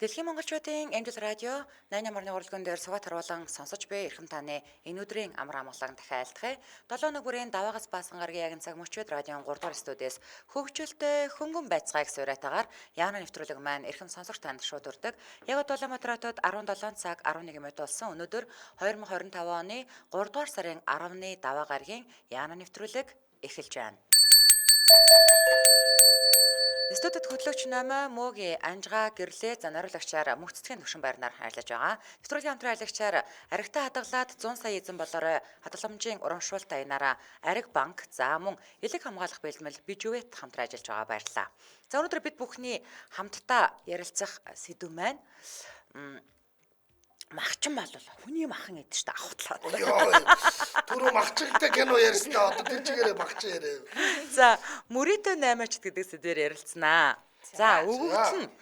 Дэлхийн монголчуудын MDL радио 88.1 урлагийн дээр сугат харуулan сонсож буй эрхэм таны энэ өдрийн амар амгалан дахин айлтгая. 7 өнөг бүрийн даваагаас баасан гарагийн яган цаг мөчид радион 3 дугаар студиэс хөгжилтэй хөнгөн байцгааг суурайтаагаар яана нэвтрүүлэг маань эрхэм сонсогч танд шууд өрдөг. Яг одоо Улаанбаатар хотод 17 цаг 11 минут болсон. Өнөөдөр 2025 оны 3 дугаар сарын 10-ны даваа гарагийн яана нэвтрүүлэг эхэлж байна. Студид хөтлөгч Номой Мөги Анжгаа гэрлээ за нариулагчаар мөх цэцгийн төвшин байрнаар ажиллаж байгаа. Нэвтрүүлгийн хамтран ажиллагчаар аригтай хадгалаад 100 сая эзэн болоорой хадгаламжийн урамшуулт аянаараа Ариг банк за мөн элэг хамгаалах бэлмэл Бижүвэт хамтран ажиллаж байгаа баярлалаа. За өнөөдөр бид бүхний хамтдаа ярилцах сэдв маань махчин бол хүний махан гэдэг чинь авахтлаа. Түрүү махчигтай кино ярьснаа одоо тэр чигээрээ махчин яриа. За мөрөөдөө наймаач гэдэг сэдвээр ярилцсанаа. За өгөгдөл нь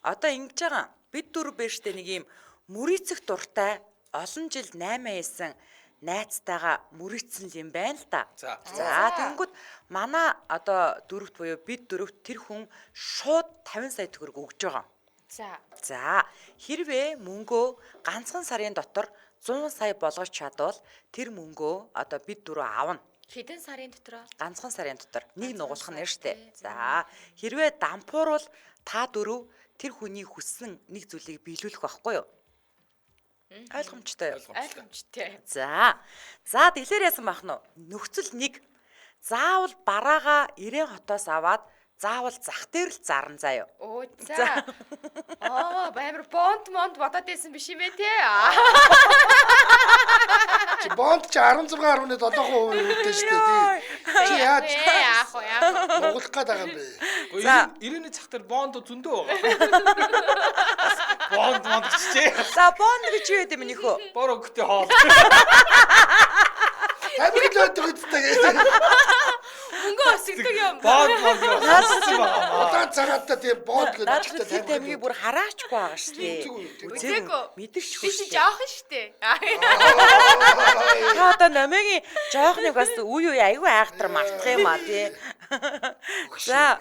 одоо ингэж байгаа. Бид дөрв бэжтэй нэг юм мөрийцэх дуртай олон жил 8 хийсэн найзтайгаа мөрийцсэн юм байна л да. За тэгэнгүүт манай одоо дөрөвт буюу бид дөрөвт тэр хүн шууд 50 сая төгрөг өгж байгаа. За. За хэрвээ мөнгөө ганцхан сарын дотор 100 сая болгож чадвал тэр мөнгөө одоо бид дөрөв авна. Хэдэн сарын дотор? Ганцхан сарын дотор нэг нугалах нь штэ. За хэрвээ дампуурвал та дөрөв тэр хүний хүссэн нэг зүйлийг биелүүлэх байхгүй юу? Ойлгомжтой юу? Ойлгомжтой. За. За тэгэхээр яасан бах нь вэ? Нөхцөл нэг заавал бараага 90 хотоос аваад заавал зах дээр л зарна заа юу. Оо за. Аа, амар бонд монд бодоод байсан биш юм бэ те? Чи бонд чи 16.7% үүдтэй шүү дээ. Чи яаж яах вэ? Яах вэ? нугалах гээд байгаа юм бэ? За. 90-ний цаг дээр бонд зөндөө байгаа. Бонд монд гэжээ. За бонд гэж юу гэдэг юм нөхөө? Бор өгтэй хоол. Тамиг л байдаг үстэй. Мөнгө өсгдөг юм. Бонд монд болсон байгаа. Удаан цагааттай тийм бонд гэдэг Наад чи тэр тамигийг бүр хараачгүй байгаа шүү дээ. Үзээгүй. Мэдэрчгүй Би чи шүү дээ. жоох шүү дээ. Та одоо номигийн жоохныг бас үе үе айгүй айхтар мартах юм а тий. За.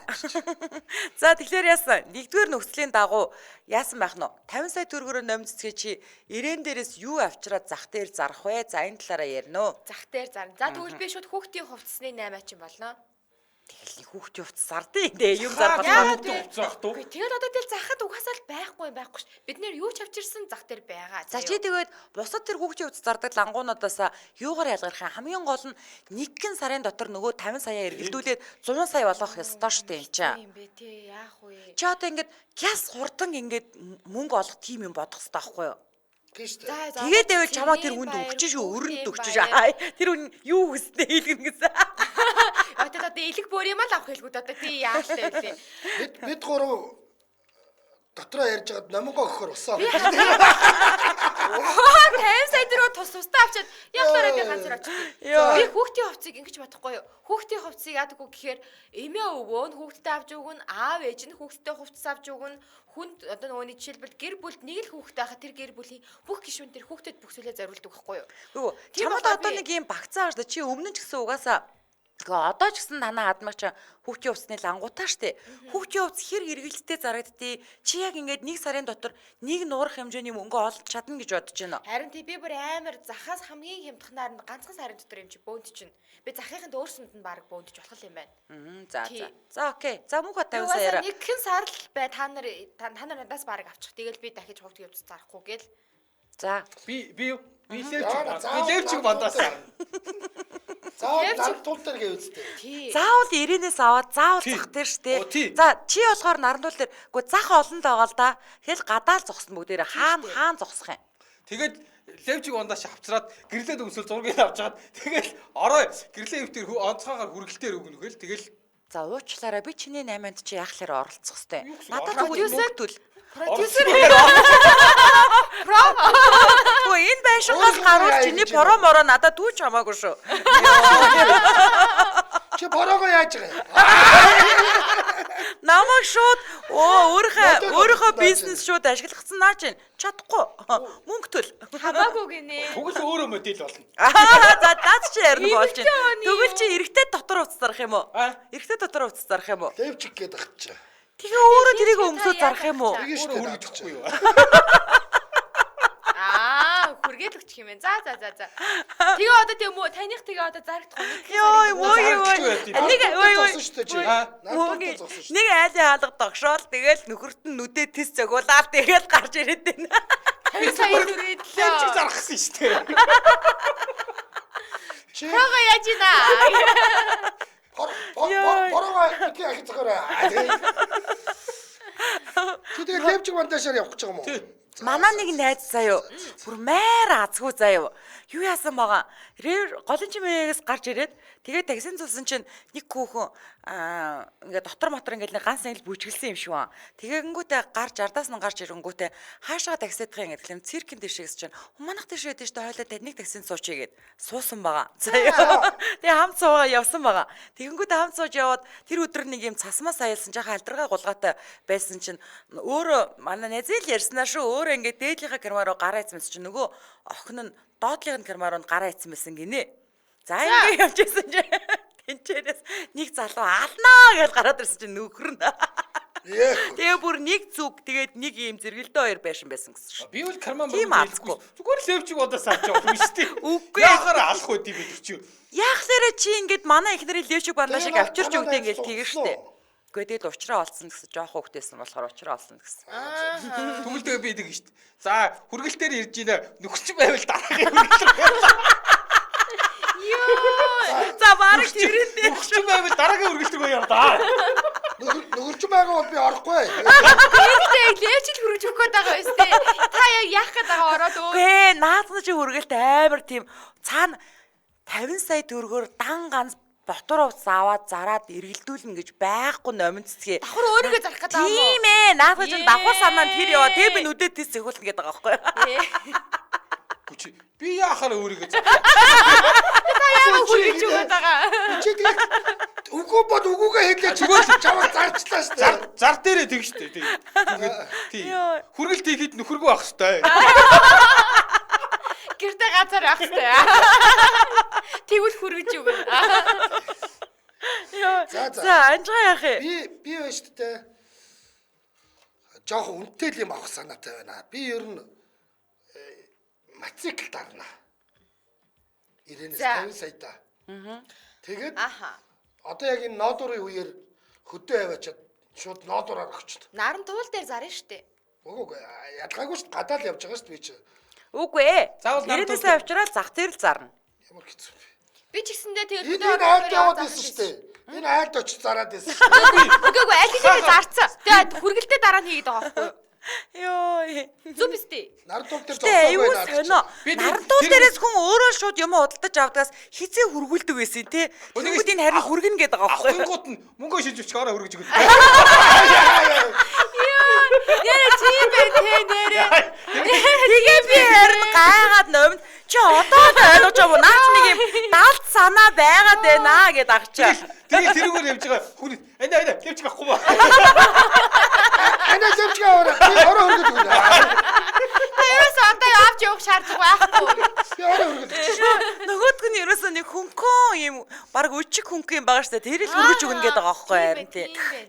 За тэгэхээр яасан? Нэгдүгээр нөхцөлийн дагуу яасан байх нь вэ? 50 сая төгрөгөөр номь цэцгээ чи ирээн дээрээс юу авчираад зах дээр зарах вэ? За энэ талаараа ярина уу? Зах дээр зарна. За тэгвэл би шууд хүүхдийн хувцсны 8 чинь болно. Тэгэл хүүхдийн хувцас зардыг дээ юм зарах Яагаад болно. вэ? Хувцас ах туу. Үгүй тэгэл одоо тэл захад угаасаа л байхгүй юм байхгүй ш. Бид нэр юу ч авчирсан зах дээр байгаа. За чи тэгээд бусад тэр хүүхдийн хувцас зардаг лангуунуудаас юугаар ялгарх юм? Хамгийн гол нь нэгэн сарын дотор нөгөө 50 саяа эргэлдүүлээд 100 сая болгох ёстой шүү дээ энэ чинь. юм бэ те? Яах вэ? Чи одоо ингээд гяс хурдан ингээд мөнгө олох тийм юм бодох хэрэгтэй байхгүй юу? Тийм шүү дээ. За Тэгээд байвал чамаа тэр хүнд өгч шүү, өрөнд өгч шүү. Аа, Тэр хүн юу хүснэ хийлгэн гэсэн. Одоо одоо элэг бөөр юм л авах хэлгүүд одоо тий яалтай байлээ. Бид бид гурав дотроо ярьж байгаад номгоо өгөхөр усаа. Оо 50 сая дөрөв тус тусдаа авчиад яхлаараа би ганцаар авчиад. Йоо. Би хүүхдийн хувцсыг ингэж бодохгүй юу? Хүүхдийн хувцсыг яадаггүй гэхээр эмээ өвөө нь хүүхдэд авч өгнө, аав ээж нь хүүхдэд хувцас авч өгнө. Хүнд одоо нөгөөний жишээлбэл гэр бүлд нэг л хүүхдээ хаа тэр гэр бүлийн бүх гишүүн тэр хүүхдэд бүх зүйлээ зориулдаг байхгүй юу? Үгүй Тийм чамд болохоор одоо би- нэг юм багцаа байгаа шүү дээ. Чи өмнө нь ч гэсэн угаасаа Гэхдээ одоо ч гэсэн танаа хадмаг чи хүүхдийн хувцсны лангуудаа штэ. Хүүхдийн хувцс хэр эргэлттэй зарагддээ. Чи яг ингээд нэг сарын дотор нэг нуурах хэмжээний мөнгө олж чадна гэж бодож байна. Харин тий би бүр амар захаас хамгийн хямдханаар нь ганцхан сарын дотор юм чи бөөнд чинь. Би захыханд өөрсөнд нь баг бөөндж болох юм байна. За Тий. за. За окей. За мөнх 50 Угаасаа саяараа. нэгхэн сар л бай та нар та нар надаас баг авчих. Тэгэл би дахиж хувцас явц зарахгүй гээл. За. Би би юу? Би левчиг би левчиг бандаас. Заавал наран тул дээр гэвэлтэй. Тий. Заавал 90-ээс аваад заавал Тий. зах дээр штэ. Оо, тий. За чи болохоор нарандуул дээр үгүй зах олон л байгаа л да. Тэгэл гадаа л зогсно бүгдээрээ хаана хаана зогсох юм. Тэгээд левчиг ондоос авчраад гэрлээд өмсөл зургийг авч чаад тэгэл орой гэрлээ өвтөр онцгойгоор хүргэлтээр өгнө гэл тэгэл За уучлаарай би чиний 8-нд чи яхахлаар оролцох хэвтэй. Юу гэсэн Надад оролцох тэгвэл мөнгө төл. Продюсер Үгүй энэ байшингаас Өөрөө гарвал яа чиний гэж бороо мороо надад дүүч хамаагүй шүү. Чи бороогоо яаж байгаа юм? Намайг шууд оо өөрийнхөө Надад өөрийнхөө оролцсон бизнес шууд ашиглахсан наа чинь чадахгүй. Мөнгө төл. хамаагүй гинэ. Тэгвэл өөрөө модель болно. Аа, За наад чи ярина болж Эмэгтэй байна. хүний Тэгвэл чи эрэгтэй дотор утас зарах юм уу? Аа? Эрэгтэй дотор утас зарах юм уу? Левчик гэдэг ах чи. Тэгээ өөрөө тэрийг өмсөө зарах юм уу? Тэгээ шүү Өөрөө дээ. хүргэж өгөхгүй юу? Аа, хүргээд өгчих юм байна. За за за за. Тэгээ одоо тийм үү таних тэгээ одоо зарагдах юм. Йой, мөө юу. Нэг ой ой. Зогсон шүү дээ чи. Мөөгийн Наран зогсон шүү. нэг айлын хаалга тогшоол тэгэл нөхөрт нь нүдээ тис зөгөөлаа тэгэл гарч ирээд байна. 50 сая Левчиг түрээдлээ. зарах гэсэн шүү дээ. Чи Хага яаж ийна? бороо бити ахи зохиорой. Чи тэгээ левчиг бандажаар явах гэж байгаа юм уу? Тий. Манай нэг найз заяо. Бүр майр азгүй заяо. Юу яасан байгаа? Рэр голын чимээгээс гарч ирээд тэгээд таксин цусан чинь нэг хүүхэн аа ингээ дотор мотор ингээ нэг ганц ангил бүжгэлсэн юм шиг ба. Тэгэнгүүтээ гарч ардаас нь гарч ирэнгүүтээ хаашаа таксидах юм гэдэг юм циркэн дэшигс чинь манах дэш өгдөө шүү дээ хойлоо нэг таксинд суучъя гэд суусан байгаа. Заяо. Тэгээ хамт суугаа явсан байгаа. Тэгэнгүүтээ хамт сууж яваад тэр өдөр нэг юм цасмаас аялсан жаахан алдаргаа гулгаатай байсан чинь өөрөө манай найзын л ярьснаа шүү өөрөө ингээ дээдлийнхаа карма руу гараа ицсэн чинь нөгөө охин нь доотлын карма руу гараа ицсэн байсан гинэ. За ингээ явж исэн чинь тэнчээрээс нэг залуу алнаа гэж гараад ирсэн чинь нөхөр нь. Яах. Тэгээ бүр нэг зүг тэгээд нэг ийм зэрэгэлдээ хоёр байшин байсан гэсэн шүү. Би бол карман Тийм азгүй. Зүгээр левчиг бодоос авч явах юм шүү дээ. Үгүй. Яхаар алах үү тийм бид чи. Яахлаарэ чи ингээд манай эхнэрийн левчиг бандаа шиг авчирч Тэгээ өгдөө ингээд манай тэгэн зогсно. штэ. Үгүй тэгэл уучраа олсон гэсэн жоох хүүхдээсэн болохоор уучраа олсон гэсэн. Тэгвэл тэгээ би тэг шүү дээ. За хүргэлтээр ирж гинэ нөхөрч байвал дараагийн хүргэлт. Йоо. За бараг тэрэн дээр Нөхөрч байвал дараагийн хүргэлт рүү яваа да. Нөхөрч байгаа бол би орохгүй. Тэгвэл яг левчил хүргэж өгөх гээд байгаа юм шүү дээ. Та яг яах гээд байгаа ороод өө. Үгүй наадна чи хүргэлт амар тийм цаана 50 сая төгрөгөөр дан ганц ботор увц аваад зараад эргэлдүүлнэ гэж байхгүй номин цэцгээ. Давхар өөрийгөө зарах гээд байгаа юм уу? Тийм ээ наадна чи давхар санаа нь тэр яваа. Тэгээ би нүдээ тис зөхүүлнэ гэдэг байгаа байхгүй юу? Гүчи би яахаар өөрийгөө зарах. Та яагаад хүргэж өгöd байгаа? Чи тэгээ үгүй бол үгүйгээ хэлээ чи чамайг зарчлаа шүү дээ. Зар дээрээ тэг шүү дээ. Тий. Тэгээд тий. Йоо. Хүргэлт хийхэд нөхөргүй байх хэвээр. Гэртээ газар байх хэрэгтэй. Тэгвэл хүргэж өгнө. Йоо. За, за. За анжгаа яах юм? Би байна шүү дээ. Жохон үнэтэй л юм авах санаатай байна. Би ер нь мотоцикл дарна. 90-ээс За. 50 сая та. Тэгээд Аха. одоо яг энэ ноодурын үеэр хөдөө аваачаад шууд ноодураар огчд. Наран туул дээр зарна штэ. Үгүй ялгаагүй шүү дээ. Гадаа л явж байгаа шүү дээ би чи. Үгүй ээ. Заавал наран туул 90-ээс авчраад зах дээр л зарна. Ямар хэцүү бэ? Би ч гэсэндээ тэгээд Энэ энэ айлд яваад байсан шүү дээ. Энэ айлд очиж зараад байсан шүү дээ. Үгүй үгүй аль хэзээ зарцсан. Тэгээд хүргэлтээ дараа нь хийгээд байгаа байхгүй юу? Йоо. Зүг биз дээ. Наран туул дээр Гэтэ аюу зогсоогүй наад сонио. Би тэр- Наран туул тэр- дээрээс хүн өөрөө шууд юм худалдаж авдгаас хизээ хүргүүлдэг байсан те. Өнөөдөр Тэнгүүд энэ харин хүргэнэ гэдэг байгаа байхгүй юу? Авахгууд нь мөнгө шиж өчгөр ороо хүргэж өгнө. Нэрэ чи юм бэ те нэрэ. Тэгээ би харин гайгаад номд чи одоо л ойлгож байгаа наа чи нэг юм далд санаа байгаад байна гэд агчаа. Тэгээ тэрүүгээр явж байгаа хүн ана ана левчиг авахгүй ба. Анаа левчгээ аваарай. Би ороо хөргөд өгнө. Та ерөөсөө одоо авч явах шаардлага байхгүй. Би ороо хөргөд өгч. Нөгөөдг нь ерөөсөө нэг хөнкөн юм баг өчиг хөнкөн юм байгаа штэ. Тэр л хөргөж өгнө гэдэг байгаа байхгүй харин тий.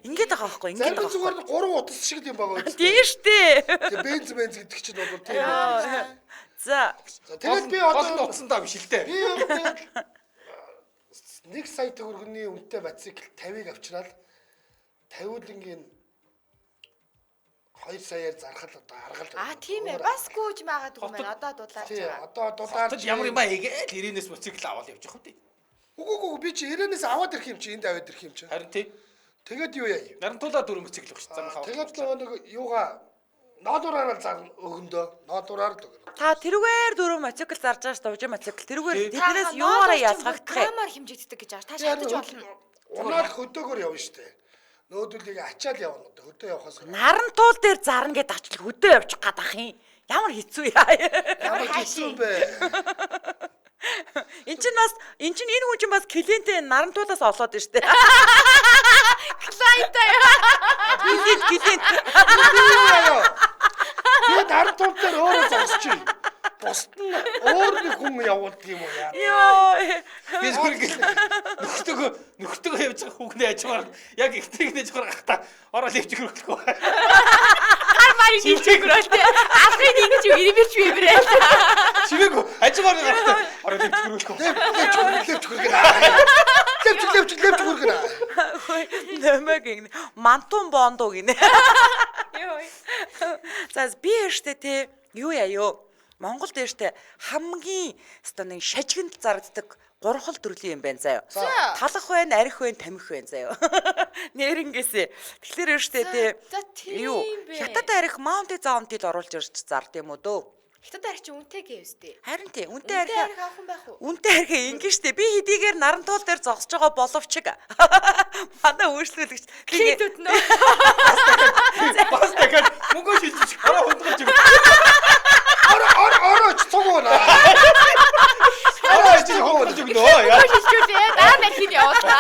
Ингээд байгаа байхгүй ингээд Зарим байгаа байхгүй. зүгээр гурван утас шиг л юм байгаа үст. Тийм штэ. Тэгээ бенз бенз гэдэг чинь бол тийм байх. За За тэгээд би гол нь одоо утсандаа биш л дээ. би ер нь тэгээд 1 сая төгрөгийн үнэтэй мотоцикл 50-ыг авчраад 50-ын 2 саяар зархал одоо аргал. А тийм ээ. Бас гүйж магадгүй мэн одоо дулаарч Тий, байгаа. одоо дулаар Хотод ямар юм ба хийгээл 90-ээс мотоцикл аваад явж явах үү. Үгүй үгүй би чи 90-ээс аваад ирэх юм чи энд аваад ирэх юм чи. Харин тий. Тэгээд юу яа? Нарантуулаа дөрөв мотоцикл өгч зам хаваа. Тэгээд нөгөө нэг юугаа ноодураар л зарна өгөндөө. Ноодураар л өгнө. та тэрүүгээр дөрөв мотоцикл зарж байгаа штэ ужин мотоцикл тэрүүгээр Тий. тэднээс юугаараа ялгагдах юм? Граммаар хэмжигддэг гэж байгаа. Та шатаж болно. Унаал хөдөөгөр явна штэ. Нөөдөлийг ачаал явна одоо хөдөө явахаас. Наран туул дээр зарна гэдэг ачлал хөдөө явчих гад ах юм. Ямар хэцүү яа. Ямар хэцүү бэ? Эн чинь бас эн чинь энэ хүн чинь бас клиентээ наран туулаас олоод байна штэ. Клиент Клиент клиент. Би юу яа? Би наран туул дээр өөрөө зогсчих. Бусд нь өөр нэг хүн явуулдаг юм уу яа. Йоо. Би зүгээр ингэ нөхдөгөө явж байгаа хүүхний хажуугаар яг ихтрийг нэж гаргахтаа ороо левчиг хөргөлөхгүй. Гар марыг ингэж өгрөөл те. Алгыг ингэж ирмэрч бибрээ. Чивээг хажуугаар гаргахтаа ороо левчиг хөргөлөхгүй. Левч хөргөнө. Левч хөргөнө. Нэмэг ингэ мантун бондоо гинэ. Йоо. За би штэ те юу яа юу. Монгол дээр штэ хамгийн өстө нэг шажигнал зарагддаг гурван төрлийн юм байна заяа. Талах байна, арх байна, тамхи байна заяа. Нэрнгээсээ. Тэгэхээр штэ те юу хятад арх маунти заунтил оруулж ирж зард юм уу дөө? Хятад арх чи үнэтэй гэвстэй. Харин тий, үнэтэй арх авах юм байх уу? Үнэтэй арх ингэ штэ. Би хэдийгээр Нарантуул дээр зогсож байгаа боловч манай үйлчлүүлэгч клиентүүд нөө. Бас дахиад мөнгө шилжиж хараа хундгаж өгнө. Ороо ч цуг уу. Ороо ч хундгаж өгнө. Мөнгө шилжүүлээ. Дараа нь архийг явуулаа.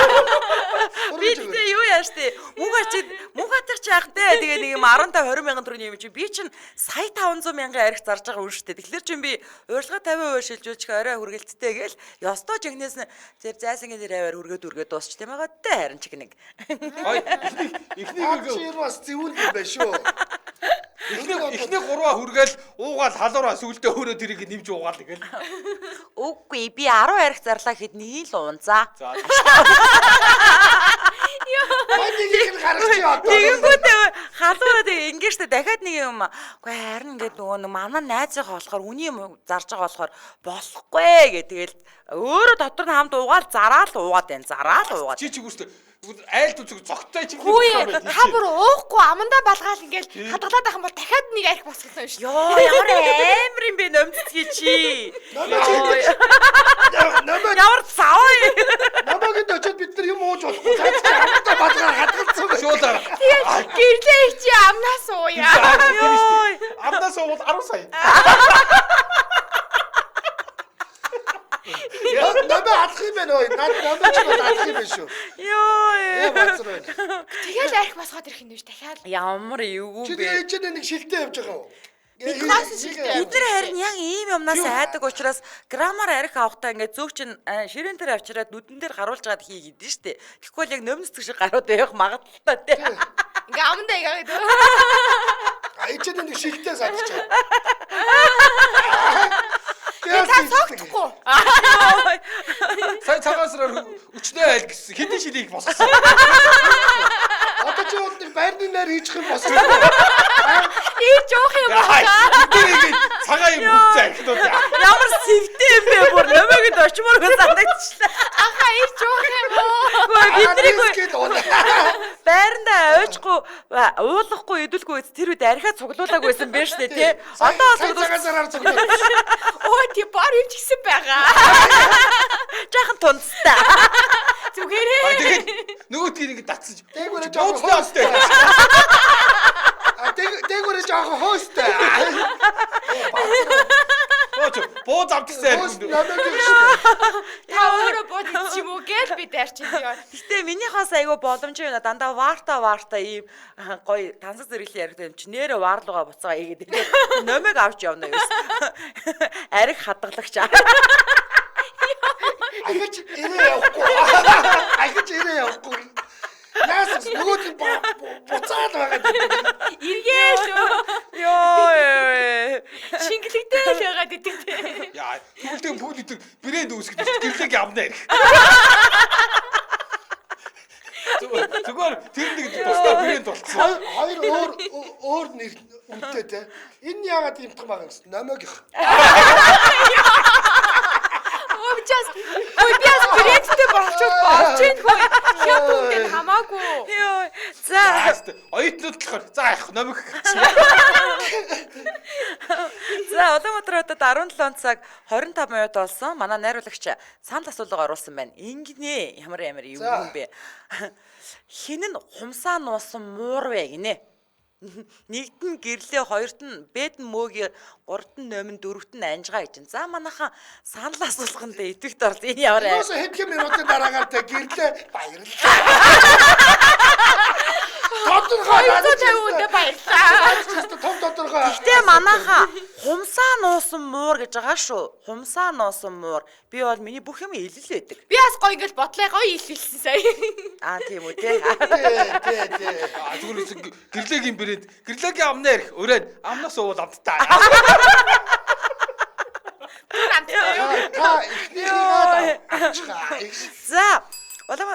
Би тэгтээ юу яаш тий. Мөнгө атар чи яах те. Тэгээ нэг юм 15 20 мянган төгрөгийн юм чи би чинь сая 500 мянган арх зарж байгаа үн штэ. Тэгэхээр чинь би урилга 50% шилжүүлчих орой хүргэлттэй гээл ёстой жигнэс нь тэр зайсангийн нэр аваар хүргээд дуусч тийм байгаа те харин чиг нэг. Эхнийг чи бас зөвүүн юм байна шүү. Эхний гурваа хүргээл уугаал халуураа сүулдэ өөрөө тэрийг нэмж уугаал тэгэл. Үгүй би 10 арх зарлаа гэхэд нэг л уунзаа. За. Манийг гаргах чи одоо. Тэгэнгүүтээ халуураа тэгээ ингэ штэ дахиад нэг юм. Үгүй харин ингээд нөгөө нэг манай найзынхаа болохоор үний юм зарж байгаа болохоор болохгүй гэ тэгэл өөрөө дотор нь хамт уугаал зараал уугаад байна. Зараал уугаад. Чи чиг үстэй айлд үзэг зогттой чи. Хүү та бүр уухгүй амандаа балгаал ингээл хадгалаад байх юм бол дахиад нэг арх босгосон юм шүү. Йоо ямар амар юм бэ номцдгийг чи. Намайг ямар заваа юм. Намайг очиод бид нар юм ууж болохгүй. Цааш амандаа балгаар хадгалсан байх. Шуулаар. Тэгээд гэрлээ чи амнаас ууя. Амнаас уувал 10 сая. Намайг алах юм байна ой. Над намайг ч алах юм байна шүү. Йоо. Тэгэл арх босгоод ирэх юм биш дахиад. Ямар эвгүй бэ? Чи энэ нэг шилтэй явж байгаа уу? Бид нар харин яг ийм юмнаас айдаг учраас граммар арх авахтаа ингээд зөөх чин ширээн дээр авчираад нүдэн дээр харуулж гад хий гэдэн штэ. Тэгэхгүй бол яг нөмс шиг гарууд явах магадлалтай тий. Ингээ амандаа игээд. А энэ нэг шилтэй садчих. Та цогтохгүй. Сая цагаан сараар өчнөө айл гэсэн хэдэн шилийг босгосон. Одоо чи бол нэг байрны найр хийчих юм босгосон. Ийж уух юм байна. Тэр цагаан юм бүгцээ ахнууд. Ямар сэвтэй юм бэ бүр нөмөгд очимоор санагдчихлаа. Аха ийж уух юм уу? Бидний байрандаа ойчгүй уулахгүй идэлгүй тэр үед архиа цуглуулаагүй байсан бэ штэ тий. Одоо цагаан сараар цуглуулсан. Өө тий бор юм ч гэсэн байгаа. Жаахан тунцтай. Зүгээрээ. Тэгээд нөгөөдгийг ингэ татсан чи. Дээгүүрээ жоохон хоостой. А дээгүүрээ жоохон хоостой. Бооч бууз авчихсан арх. Та өөрөө бууз идчих юм уу гээл би дайрч юм. Гэтэ минийхээс айгүй боломжтой юм дандаа варта ийм гоё тансаг зэрэглэлийн яригдсан юм чи нэрэ варлууга буцаага ийгээд тэгээд нөмөг авч явна юу. Арх хадгалагч. Ахиж ирээ явахгүй. Ахиж ирээ явахгүй. Яасан нөгөөд нь буцаад байгаа юм. Эргээл Йоо. Шингэлэгдээл байгаад идэг те. Яа, тэгвэл пүүл өдр брэнд үүсгэж гэрлэг явна ярих. Зүгээр тэр нэг тусдаа брэнд болцсон. Хоёр өөр нэр үнэтэй те. Энэ яагаад юмтхан байгаа гэсэн номогийнх. Өөчөөс хөөе би бас брэндтэй болчихвол болж гин хөөе. Хят үнэтэй хамаагүй. Йоо. За оюутнууд болохоор за яах номог. За Улаанбаатар хотод 17 цаг 25 минут болсон. Манай найруулагч санал асуулга оруулсан байна. Ингэнэ ямар ямар юм бэ? Хин нь хумсаа нуусан муур вэ гинэ? Нэгд нь гэрлээ, хоёрт нь бэд нь мөөгийн, гуравт нь номин, дөрөвт нь анжгаа гэж. За манайхан санал асуулганд идэвхт орсон. Энэ ямар аа. Юусе хэдхэн минутын дараагаар тэ гэрлээ баярлалаа. Тодорхой. 250 үндэ баярлалаа. Том тодорхой. Гэтэ манайха хумсаа нуусан муур гэж байгаа шүү. Хумсаа нуусан муур. Би бол миний бүх юм илэл байдаг. Би бас гоё ингээл бодлоо гоё илэлсэн сая. Аа тийм үү те. Тий, тий. А зүгээр гэрлэгийн брэнд, гэрлэгийн амны арх өрөө амнаас уул амттай. Та эхнийхээ авчихаа. За Улам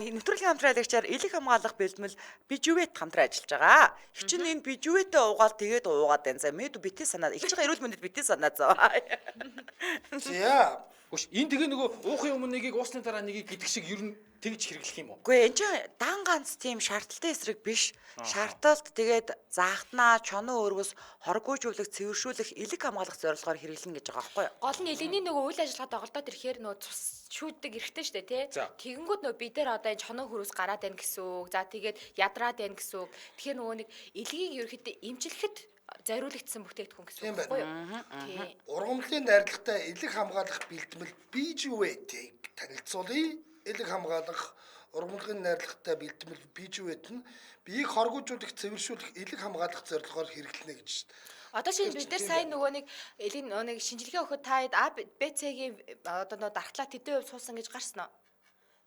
нэвтрүүлгийн хамтран аялагчаар элэг хамгаалах бэлтгэл бижүвэт хамтран ажиллаж байгаа. Хичин энэ бижүвэтэ уугаал тэгээд уугаад байна. За мэд битээ санаа. Их чигээ эрүүл мэндэд битээ санаа заа. За. Гош энэ тэгээ нөгөө уухын өмнө нэгийг уусны дараа нэгийг гэдэг шиг ер нь тэгж хэрэглэх юм уу? Үгүй энэ чинь дан ганц тийм шаардлагатай эсрэг биш. Шаардлагалт тэгээд заахтнаа чоноо өргөс хоргуйжуулах, цэвэршүүлэх, элэг хамгаалах зорилгоор хэрэглэнэ гэж байгаа байхгүй юу? Гол нь элэгний нөгөө үйл ажиллагаа доголдоод ирэхээр нөгөө цус шүүдэг эрэхтэй штэ тий. За. Тэгэнгүүт нөгөө бид нар одоо энэ чоноо хөрөөс гараад байна гэсэн үг. За тэгээд ядраад байна гэсэн үг. Тэгэхээр нөгөө нэг элгийг ерөөхдөө эмчлэхэд зориулагдсан бүтээгдэхүүн гэсэн Тийм үг байхгүй юу? Тий. Ургамлын найрлагатай элэг хамгаалах бэлтгэл BGV-ийг танилцуулъя. Элэг хамгаалах ургамлын найрлагатай бэлтгэл BGV-т нь биеийг хоргуужуулах, цэвэршүүлэх, элэг хамгаалах зорилгоор хэрэглэнэ гэж. Одоо шинэ бид нар Тийм сайн байна. нөгөө нэг элэг нөгөө нэг шинжилгээ өгөхөд та хэд А Б С-гийн одоо нөгөө дархлаа тэдэн хувь суусан гэж гарсан уу?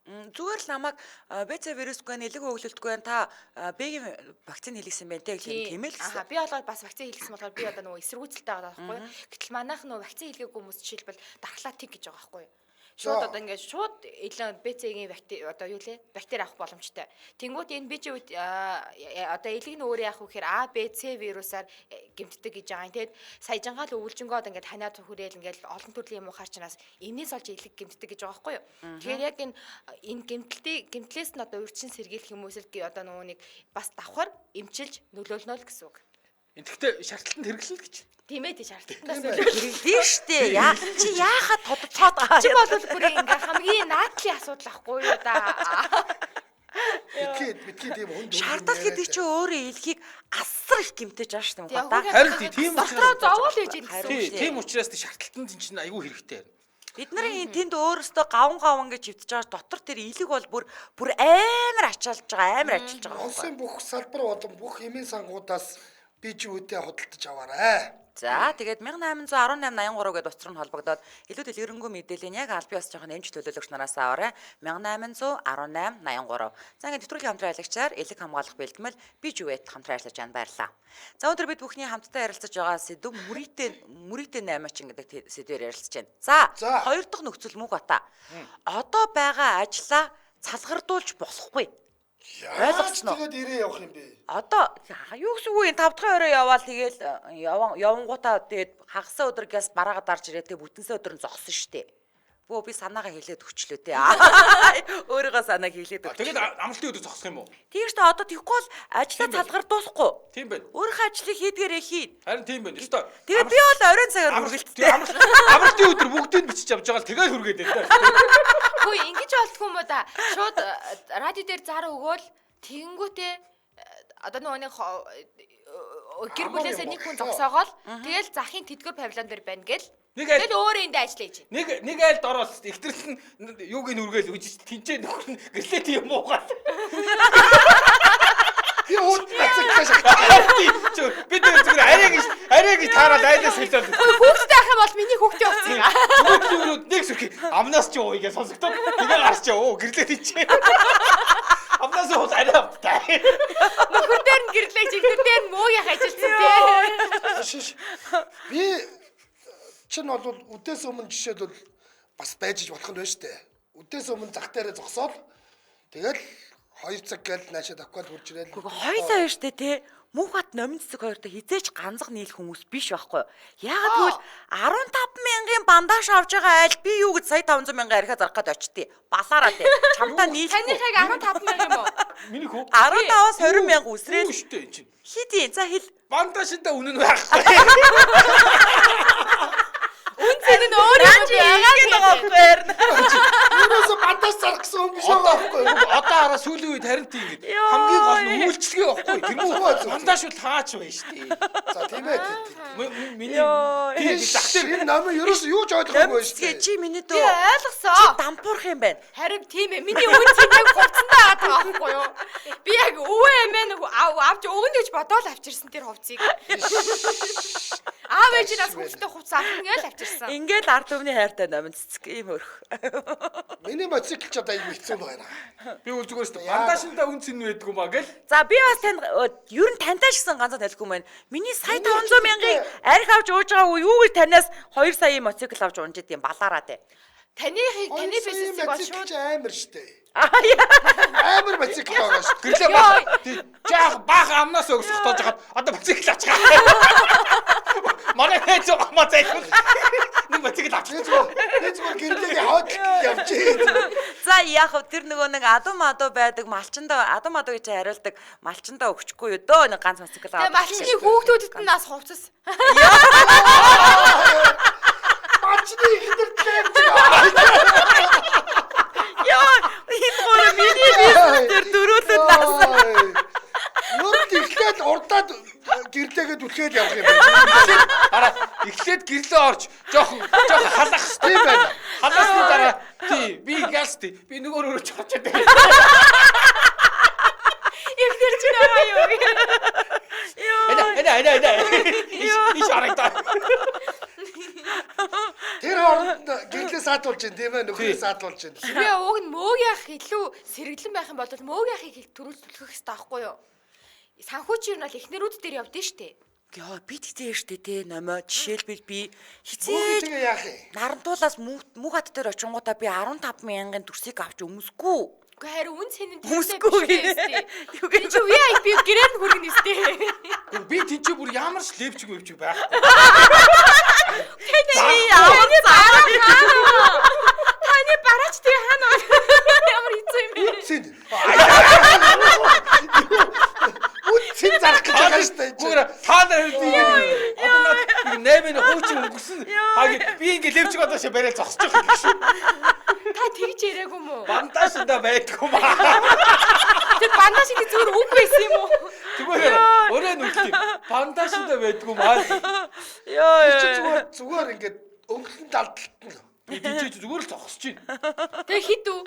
Зүгээр л намайг БЦ вирусгүй нэлэг өглөлтгүй байна. Та Б-гийн вакцин хийлгэсэн байх те гэх юм тийм л Аха гэсэн. би болохоор бас вакцин хийлгэсэн болохоор би одоо нөгөө эсэргүүцэлтэй байгаа байхгүй юу? Гэтэл манайх нөгөө вакцин хийлгээгүй хүмүүс жишээлбэл дархлаа тэг гэж байгаа байхгүй юу? Шууд За. одоо ингээд шууд илүү БЦ-гийн бактери одоо юу лээ? Бактери авах боломжтой. Тэнгүүд энэ БЖ үед одоо элэг нь өөрөө яах вэ гэхээр А, Б, С вирусаар гэмтдэг гэж байгаа юм. Тэгэд саяжангаал өвлжөнгөө одоо ингээд ханиа түхрээл ингээд олон төрлийн юм ухаар чинаас энэс олж элэг гэмтдэг гэж байгаа байхгүй юу? Тэгэхээр яг энэ энэ гэмтэлтийг гэмтлээс нь одоо урьдчилан сэргийлэх юм уу эсвэл одоо нөгөө нэг бас давхар эмчилж нөлөөлнө л гэсэн үг. Энэ тэгтээ шаардлалтанд хэрэглэнэ гэж. Тийм ээ тий шаардлагатаас Тийм нөлөөлнө. Хэрэглэн штэ. Яа чи яахад тодцоод байгаа. Чи бол бүр ингээ хамгийн наадлын асуудал ахгүй юу да. Битгий тийм хүнд Шаардлагат гэдэг чинь өөрөө элхийг асар их гэмтэж байгаа штэ Тэгээ мөн та. Харин тийм Дотроо учраас зовоол байж юм гэсэн тий, үг. тийм учраас тий шаардлалтанд энэ чинь айгүй хэрэгтэй. Бид нарын энэ тэнд өөрөөсөө гавн гавн гэж хөвтөж байгаа дотор тэр элэг бол бүр бүр амар ачаалж байгаа, амар ачилж байгаа байхгүй. Улсын бүх салбар болон бүх эмийн сангуудаас BGV-тэй худалдаж аваарай. За тэгээд 1818 83 гэдээ утас руу нь холбогдоод илүү дэлгэрэнгүй мэдээллийн яг албан ёсныхын эмч төлөөлөгч нараас аваарай. 1818 83. За ингээд нэвтрүүлгийн хамтран ажиллагчаар элэг хамгаалах бэлтгэл бижүвэт хамтран ажиллаж байна. Баярлалаа. За өнөөдөр бид бүхний хамтдаа ярилцаж байгаа сэдв мөрийтэй мөрийтэй наймаачин гэдэг сэдвээр ярилцаж байна. За За. хоёр дахь нөхцөл мөг бата. Одоо байгаа ажлаа цалгардуулж болохгүй. Яаж Ойлгосноо. тэгээд ирээ явах юм бэ? Одоо юу гэсэн үг юм 5 дахь орой яваал тэгэл яван явангуудаа тэгээд хагасаа өдөр газ бараагаа дарж ирээ тэгээ бүтэнсээ өдөр нь зогсон штэ. Бөө би санаагаа хэлээд өчлөө те. Өөрийгөө санааг хэлээд өчлөө. Тэгээд амралтын өдөр зогсох юм уу? Тийм штэ одоо тэгэхгүй бол ажлаа Тийм байна. цалгардуулахгүй. Тийм байна. Өөрийнхөө ажлыг хийдгээрээ хий. Харин тийм байна. Ёстой. Тэгээд би бол оройн цагаар үргэлжтэй. Амралтын өдөр бүгдийг бичиж авч байгаа л тэгэл хүргээд байна. Хөөе ингэж болдгоо юм уу да. Шууд радио дээр зар өгөөл тэгэнгүүтээ одоо нөгөө нэг гэр Амар бүлээсээ юм нэг хүн боллоо. зогсоогоол тэгэл захын тэдгэр павильон дээр байна гэл. Нэг айл- Тэгэл өөрөө энд ажиллаж хийж. Нэг нэг айлд ороод ихтрэл нь юуг нь үргээл үжиж тэнцээ нөхөр нь гэрлээ тийм уугаад. Би үүд бацагтаа шахах. Чи бид нэр зүгээр арай гэж арай гэж таараад айлаас хэлээд. Хүүхдтэй ах юм бол миний хүүхдийн хувцас. Бүгд өрөөд нэг сүрхий амнаас чи ууя гэж сонсогдоод тэгээ гарч оо гэрлээ тэнцээ. Амнаас уул арай автай. Нөхөр дээр нь гэрлээ, жигнэр дээр нь муугийнх ажилласан тий. Шиш. Би чин бол үдээс өмнө жишээлбэл бас байж иж болох нь байна штэ. Үдээс өмнө зах дээрээ зогсоол тэгэл 2 цаг гээл наашаа давхад хурж ирээл. Гэхдээ хоёлаа байна штэ те. Мөнх бат номин цэцэг хоёртой хизээч ганцх нийлэх хүмүүс биш байхгүй юу? Яагаад гэвэл 15 мянган бандаж авч байгаа айл би юу гэж сая 500 мянган архиа зарах гээд очтий. Балаараа те. Чамдаа нийлэхгүй. Таныхыг 15 мянга юм уу? Миний хүү. 15-аас 20 мянга үсрээл Үгүй штэ эн чинь. хидийн. За хэл. Бандажинда үнэн байхгүй. Үн цэн нь өөр юм Яагаад байгаа байгаа байхгүй харин. Юунаас бандаж зарах гэсэн хүн биш байгаа байхгүй юу? Одоо хараа сүүлийн үед харин тийм ингэ. Йой. Хамгийн гол нь үйлчлэгээ байхгүй. Тэр Зөв, мүү зөв. бандаж бол таач байна штэ. За тийм ээ. тийм, тийм. Миний Йой. тийм зах дээр Энэ номын ерөөс юу ч ойлгоогүй Номин байна цэцгээ штэ. чи миний Би дөө. ойлгосон. Чи дампуурах юм байна. Харин тийм ээ. Миний үн цэн яг хувцсандаа байгаа байхгүй юу? Би яг өвөө эмээ нэг авч өгнө гэж бодоол авчирсан тэр хувцсыг. Аав ээж нас хүүхдээ хувцас авах гэж авчирсан. Ингээл ард түмний хайртай номин цэцэг ийм өрх. Миний мотоцикл ч одоо аягүй хэцүү байна. Би үл зүгээр шүү дээ. Бандашинда үн цэн байдгүй маа гэл. За би бас танд ер нь тантай ч гэсэн ганцаар танилгүй маань. Миний сая 500 мянгаыг арх авч ууж байгаа үе юу гэж танаас 2 сая мотоцикл авч унж идэм балаараа те. Таныхыг таны бизнесийг бол шууд амар штэ. Аа яа. Амар мотоцикл байгаа штэ. Гэрлээ баах. Жаах баах амнаас өгсөх тоож хаад одоо мотоцикл авчихаа. Манай хэж байгаа маа зайлшгүй. Нэг мотоцикл авчих. Би зүгээр гэрлээний хойдолд явж. За яах вэ? Тэр нөгөө нэг адуу мадуу байдаг малчандаа адуу мадуу гэж хариулдаг малчандаа өгчихгүй юу дөө нэг ганц мотоцикл аваад. Тэгээ малчны хүүхдүүдэд нь нас хувцас. Малчны ихнэр лээвч. Яа, энэ гоо миний бизнес дээр дөрөөлөд нас. Нүрд эхлээд урдаад гэрлээгээ түлхээд явах юм байна. Хараа эхлээд гэрлээ орж жоохон жоохон халах хэрэгтэй байна. Халаасны дараа тий би галс тий би нөгөө рүү чочоод. Ихнэр чинь аваа юу? Эна эна эна эна. Иш харагдаа. Тэр хооронд гэрлээ саатуулж байна тийм ээ нөхрөө саатуулж байна. Би уг нь мөөг яах илүү сэргэлэн байх юм бол мөөг яахыг төрүүл түлхэх хэрэгтэй байхгүй юу? Санхүүч юу нь бол эхнэрүүд дээр явдсан штэ. Яа, би тэгтээ штэ те номоо жишээлбэл би Хизээ хизээж яах юм? Нарантуулаас Мөнх хат дээр очингуудаа би 15 мянган дүрсийг авч өмсөхгүй. Үгүй харин үн цэн нь Өмсөхгүй. Тэр чи VIP гэрээр нь хүргэнэ өстэй. Би тэнцээ бүр ямар ч левчиг мөвчиг байхгүй. Таны ямар Таны бараач тэгээ хаана байна? Ямар хэцүү юм бэ? Үн цэн. Үн цэн зарах гэж байгаа штэ. Зүгээр та нар хэлдэг. Одоо над нэг 8-ны хуучин өнгөрсөн. Хаа би ингээ левчиг одоо шээ барайл зогсож байгаа юм шиг. Та тэгж яриаггүй юм уу? Бандашинда байдгүй маа. Тэр бандаж гэдэг зүгээр үг байсан юм уу? Зүгээр өрөө нүлт. Бандашинда байдгүй маа. Йоо. Чи зүгээр зүгээр ингээд өнгөлөн далдалтна. Би тийч зүгээр л зогсож байна. Тэгээ хит үү?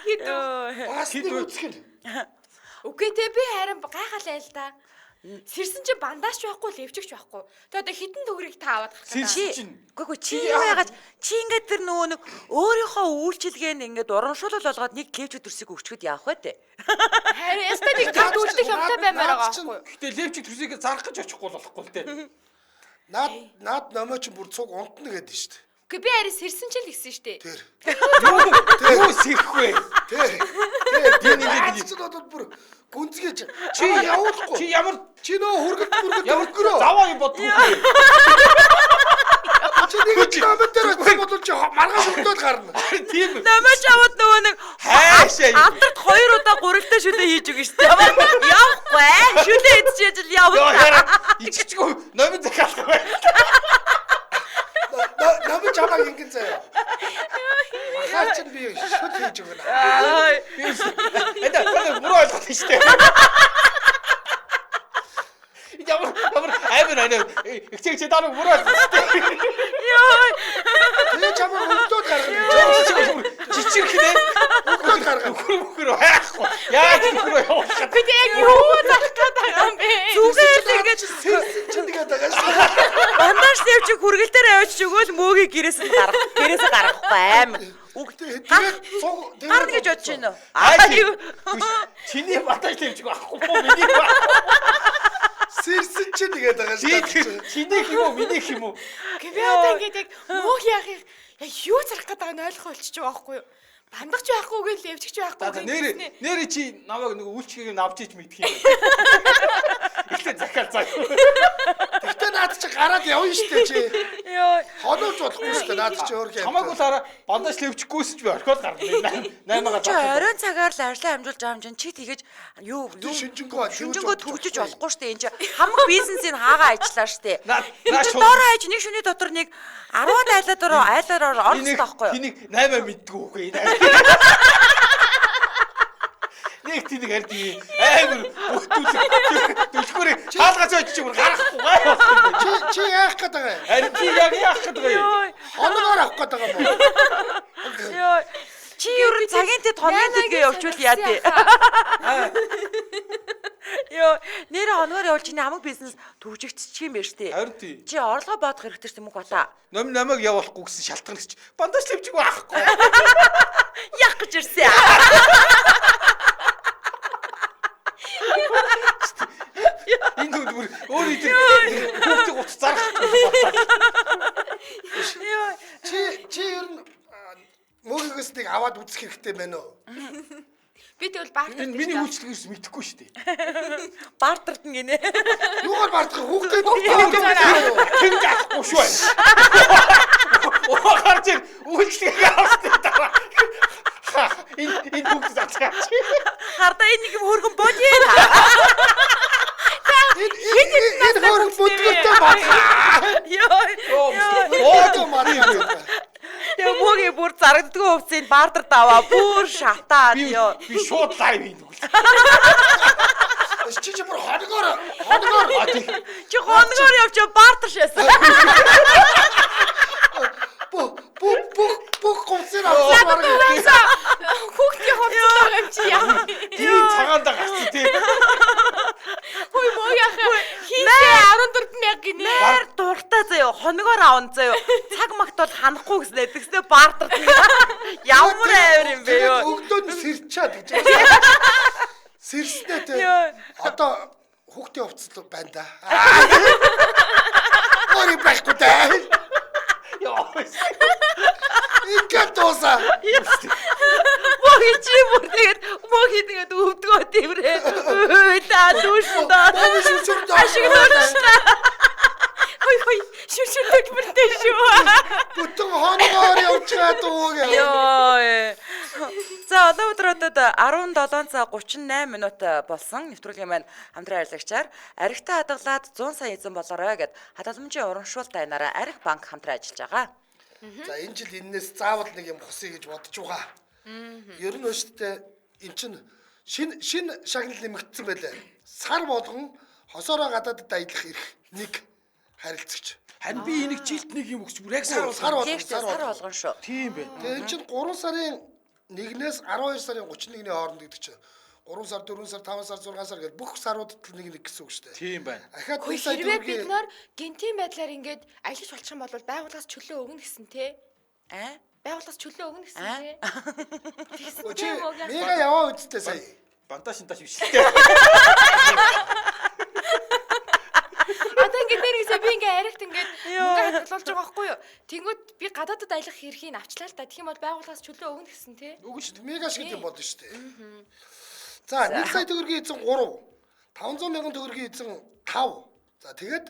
Хит үү? Бас нэг үсэх нь. Үгүй те би харин гайхалаа л да. Сэрсэн чинь бандаж байхгүй, левчигч байхгүй. Тэгээ одоо хитэн төгрөгийг та аваад гарах гэдэг. Чи Чинь. үгүй чи юу яагаад чи ингээд тэр нөгөө нэг өөрийнхөө үйлчилгээнд ингээд урамшуулал болгоод нэг левчиг дүрсийг өгчөхөд яах вэ те? Харин ястаа нэг гарт үлдэх юмтай баймаар байгаа байхгүй юу? Гэтэ левчиг төрсийг зарах гэж очихгүй болохгүй л те. Наад наад номоо чинь бүр цуг унтна гэдэг нь штэ. Үгүй би харин сэрсэн чинь л гисэн штэ. Тэр. Юу сэрэх вэ? Тэр. Би нэг Наад чинь одоо бүр гүнзгийж Чи чи явуулахгүй. Чи ямар Чи нөө хүргэлт бүргэлт ямар өнгөрөө. заваа юм боддгүй. Чи нэг номон дээр очсон бол чи маргааш өглөөд гарна. Тийм. Номоо чавд нөгөө нэг Хайшаа. амтарт хоёр удаа гурилтай шүлээ хийж өгнө шүү дээ. Явахгүй шүлээ идчихэж л Йоо явна. яра иччихгүй номын захиалах байна. Номон чамайг ингэн заяа. Махаар чинь би шүт хийж өгнө. Аа. Би энэ та буруу ойлгох шүү дээ. Ямар ямар амар ана ихчээ чи дараа буруу ойлгох шүү дээ. Йоо. Тэгээ чамайг өглөөд гаргана. Чичирхнэ. Өглөөд гаргана. Нөхөр мөхөр байхгүй. Яаж нөхрөө явуулах Үгүй тэг яг юу зарах гээд байгаа юм бэ? Зүгээр л ингээд Сэрсэн чинь тэгээд байгаа шүү дээ. бандаж левчиг хүргэл дээр авчиж өгөөл мөөгийг гэрээс нь гаргах. Гэрээс нь гаргахгүй амар. Үг Тэгээд цуг гарна гэж бодож байна уу? Аа Аа юу. Чиний батаж тавьчих байхгүй мó миний ба. Сэрсэн чинь тэгээд байгаа шүү дээ. Чиний юм уу миний юм уу? Үгүй би одоо ингээд яг мөөх яахыг яг юу зарах гээд байгааг нь ойлгох болчихж байгаа байхгүй юу? Бандагч байхгүй гээл левчгч байхгүй За гээл. нэр нэр чи намайг нэг үйлчлэгийг нь авч ич мэдх юм. Ихтэй захиал заа. Гэхдээ наад чи гараад явна шүү дээ чи. Йоо. Хонооч болохгүй шүү дээ. Наад чи өөр юм. Хамаагүй л хараа бандаж левчихгүйсэн ч би орхиод гарна. 8-ага Чи оройн цагаар л ажлаа амжуулж байгаа юм чинь чи тэгэж юу юу Шинжэнгөө шинжэнгөө төгжиж болохгүй шүү дээ. Энэ чи хамаг бизнесийг хаагаа ажиллаа шүү дээ. Наа Энэ чи доор хаяж нэг шөнийн дотор нэг 10 айлаа дээр айлаар орох хэрэгтэй байхгүй юу? Тэнийг 8 мэддэггүй үгүй. Нэг тэнийг хард юм амар бүтүүлэг түлхүүрээ хаалгаж очиж бүр гарахгүй гай болох юм. Чи чи яах гээд байгаа юм? Харин чи яг яах гээд байгаа юм? Йоо. Хоногоор авах гээд байгаа юм уу? Йоо. Чи ер нь цагийн тэд хоногийн тэдгээ явуучвал яа тий. Йоо, нэр хоногоор явуул чиний хамаг бизнес төвжигдчих юм байна шүү дээ. Харин тий. Чи орлогоо бодох хэрэгтэй шүү дээ мөнх бата. Ном намайг явуулахгүй гэсэн шалтгаан гэж бандаж левчиг байхгүй. Яах гэж ирсэн. Энэ түнд бүр өөр идэг хүүхдийг уц зарах. Йоо. Чи ер нь мөгөөс нэг аваад үзэх хэрэгтэй байна уу? Би тэгвэл бартер. Энэ миний үйлчлэг ерөөс мэдэхгүй шүү дээ. Бартертэн гинэ. Юугаар бардах хүүхдээ Тэнд авахгүй шүү. Оо гарч ир үйлчлэгийг авсан дараа. Энэ хүүхд зарцгаа. Хардаа энэ нэг юм хөргөн бодъё. Энэ хөрөнгө бүдгэртэй бадгаа. Йоо. Оо маа. Тэгээ мөгийн бүр зарагддгүй хувцсыг бартер даваа бүр шатаад ёо. Би шууд лайв хийдэг. Чи бүр хоногоор Чи хоногоор явж бартер шээсэн. Бүх хувцсыг авсан бараг. Хүүхдийн хувцас байгаа юм чи яа. Тийм цагаан даа гарсан тийм. Хөөе мөө яах хийсээ 14 мянга гинэ. Нэр дуртай заяо хоногоор аван заяо. Цаг магт бол ханахгүй гэснэ. Тэгснэ бартер. Ямар авир юм бэ ёо. Өглөө нь сэрчээд гэж. Сэрснээ те. Одоо хүүхдийн хувцас байна да. Ори байхгүй даа. Яа. Ингээд дуусаа. Мөгийн чи бүр тэгээд мөгийн тэгээд өвдгөө тэврээ. Та дүүшэн даа. Мөгийн шүршүр даа. Ашиглуулчихлаа. Хой хой шүршүр төлбөртэй шүү. Бүтэн хоногоор явчихад уу гэ. Йоо. За Улаанбаатар хотод 17 цаг 38 минут болсон. Нэвтрүүлгийн маань хамтран ажиллагчаар аригтай хадгалаад 100 сая эзэн болоорой гэд хадгаламжийн урамшуулт айнаараа Ариг банк хамтран ажиллаж байгаа. За энэ жил энээс заавал нэг юм хусъя гэж бодож байгаа. Ер нь шүү дээ эн чинь шинэ шагнал нэмэгдсэн байлаа. Сар болгон хосоороо гадаадд аялах эрх нэг харилцагч. Харин би энийг жилд нэг юм өгч бүр яг сар Сар болгон. болгон Тийм сар болгон шүү. Тийм байна. Тэгээ эн чинь 3 сарын 1-ээс 12 сарын 31-ний хооронд гэдэг чинь 3 сар, 4 сар, 5 сар, 6 сар гэж бүх саруудад л нэг нэг гэсэн үг шүү дээ. Тийм байна. Ахаад 1 сая Хэрвээ бид төгрөгийн нар гентийн байдлаар ингээд ажиллаж болчих юм бол байгууллагаас чөлөө өгнө гэсэн те. Аа? Байгууллагаас чөлөө өгнө гэсэн те. Тэгсэн чи те мөг яах. мега яваа үсттэй сая. Бантаа шинташ биш л дээ. Одоо ингээд нэрээсээ би ингээд аригт ингээд мөнгө хадгалуулж байгаа байхгүй юу? Тэнгүүд би гадаадд аялах эрхийг авчлаа л та. Тэгэх юм бол байгууллагаас чөлөө өгнө гэсэн те. Үгүй шүү дээ. Мега шиг юм болно шүү дээ. За 1 сая төгрөгийн эзэн 3, 500 мянган төгрөгийн эзэн 5. За тэгээд